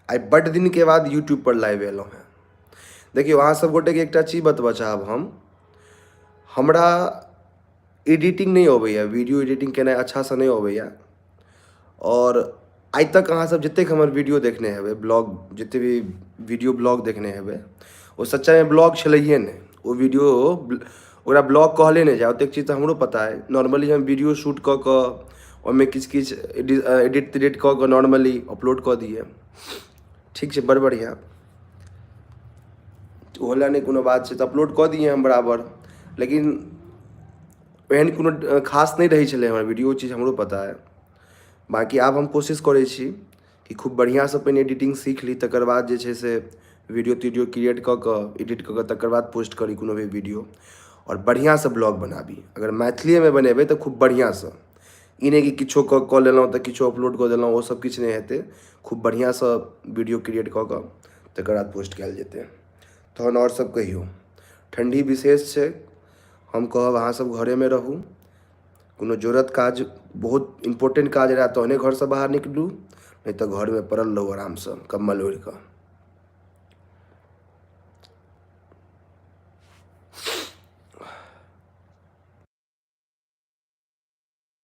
आइ बड्ड दिनके बाद यूट्यूबपर लाइव एलहुँ हेँ। देखियौ, अहाँ सब गोटेके एकटा चीज बतबऽ चाहब हम। हमरा एडिटिंग नहि अबैए, वीडियो एडिटिंग केनाइ अच्छासँ नहि अबैए। आओर आइ तक अहाँ सब जतेक हमर वीडियो देखने हेबै, ब्लॉग, जतेक भी वीडियो ब्लॉग देखने हेबै, ओ सच्चाइमे ब्लॉग छलैहे नहि। ओ वीडियो ओकरा ब्लॉग कहले नहि जाय, ओतेक चीज तऽ हमरो पता अइ। नॉर्मली हम वीडियो शूट कऽ कऽ ओहिमे किछु किछु एडिट तेडिट कऽ कऽ नॉर्मली अपलोड कऽ दियै। ठीक छै, बड़ बढ़िआँ, ओहो लए नहि कोनो बात छै, तऽ अपलोड कऽ दियै हम बराबर, लेकिन एहन कोनो खास नहि रहै छलै हमर वीडियो, ओ चीज हमरो पता अइ। बाँकी आब हम कोशिश करै छी कि खूब बढ़िआँसँ पहिने एडिटिंग सीख ली, तकर बाद जे छै से वीडियो तीडियो क्रिएट कऽ कऽ, एडिट कऽ कऽ, तकर बाद पोस्ट करी कोनो भी वीडियो आओर बढ़िआँसँ ब्लॉग बनाबी। अगर मैथिलीएमे बनेबै तऽ खूब बढ़िआँसँ, ई नहि कि किछो कऽ कऽ लेलहुँ तऽ किछो अपलोड कऽ देलहुँ, ओ सब किछु नहि हेतै। खूब बढ़िआँसँ वीडियो क्रिएट कऽ कऽ तकर बाद पोस्ट कयल जेतै। तहन आओर सब कहियौ, ठण्डी विशेष छै, हम कहब अहाँ सब घरेमे रहू। कोनो जरूरत काज, बहुत इम्पोर्टेंट काज रहए तहने घरसँ बाहर निकलू, नहि तऽ घरमे पड़ल रहू आरामसँ कम्बल ओढ़ि कऽ।